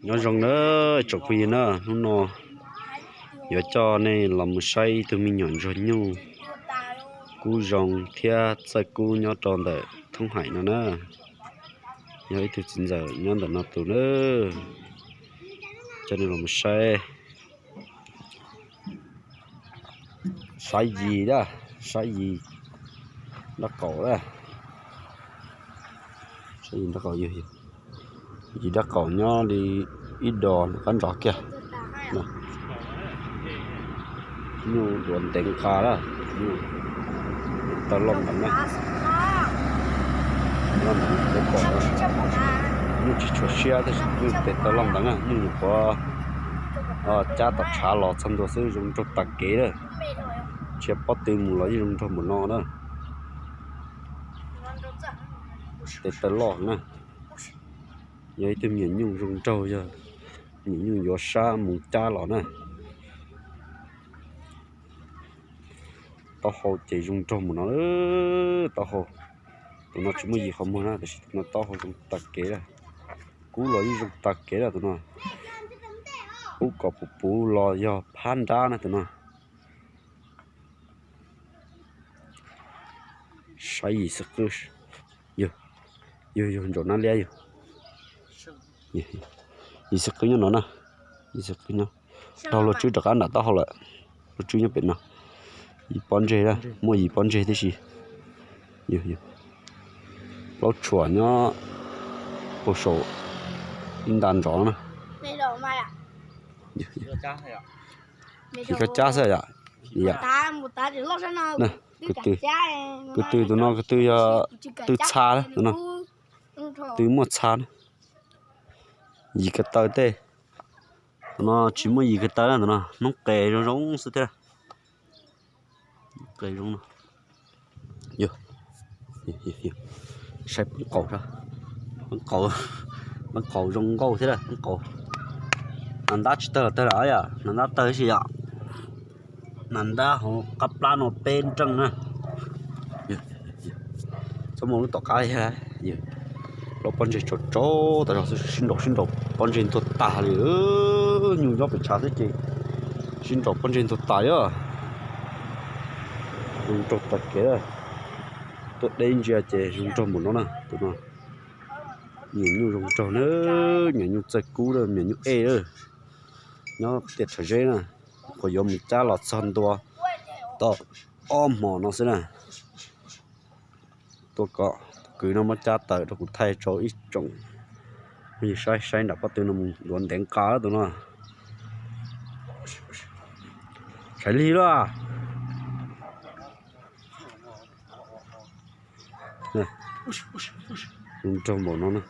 Nyob zoo na tsoom phooj ywg na, hnub no yuav coj nej los mus saib ib tug me nyuam ntsuag nyuj kub zoo thiab txawj kub nyob rau ntawm thoob haim no na. Yog ib tug txiv ntxawm nyob ntawm no tus na. Coj nej los mus saib. Sab yis a, sab yis dab qaum a. Sab yis dab qaum, yis dab qaum nyob li ib dos qab nrov kiag. Nyuj duav ntev nqa lawm, nyuj taw loj ntev na. Nyuj tsis tshua siab tab sis nyuj tes taw loj ntev na, nyuj nyuam qhuav cab tom tshav los txog ntua xwb zoo nraug tas kev lawm. Tsis hais pob tw mus los yeej zoo nraug npaum no na. Tes taw loj na. Yog ib tug me nyuam nyuj zoo nraug, yog me nyuam nyuj yuav sab mus cab los na. Taub hau ces zoo nraug mus no, taub hau. Tus no tsis muaj yim qhov muag na, tab sis tus no taub hau zoo tag kev lawm. Kub los yeej zoo tag kev lawm tus no. Kub kom puv puv los yog phab nrab na tus no. Saib yim xwb qwb, yog, yog ntsaum nab liab yog. Yim xwb qwb nyob no na, yim xwb qwb nyob. Raug luag tswb rov qab nram taub hau lawm, luag tswb nyob pem no. Yim pob ntseg, muaj yim pob ntseg tib si. Yog, yog. Plaub tshuam nyob puag saum ib nta nrov na. Yog, yog. Koj cab xwb yom. Kwv tw, kwv tw tus no kwv tw yog tw txha tus no, tw muaj txha na. Yim ko taw tej. Tus no tsis muaj yim ko taw na, tus no noob qes zoo zoo xwb thiab. Qes zoo no. Yog, saib poob qaus, poob qaus, poob qaus zoo nkauj thiab, poob qaus. Nas ntab tsis tawg los tawg lawm yom, nas ntab tawg si yom. Nas ntab hauv qab plab no peb nreej na. Txhob muaj lub tom qab li. Plaub pob ntseg tsaus tsaus tas zog xwb, sib nraus sib nraus pob ntseg ntuag tas li. Nyuj nyob pem tshav xwb ces sib nraus pob ntseg ntuag tas li. Zoo nraug tas kev. Tuaj deb ntsia ces zoo nraug npaum no na tus no. Niam nyuj zoo nraug na, niam nyuj txawj kub lawm, niam nyuj ej lawm. Nyob tiaj Thav Zeb na, qhov yuav mus cab los txog ntua tau ob hmos no xwb na. Tuaj kom kwv no muab cab tawm rau kuv thaij rau ib tsoom phooj ywg saib, saib nram pob tw no mus duav ntev nqa tus no. Saib lig lawm. Zoo nraug npaum no na.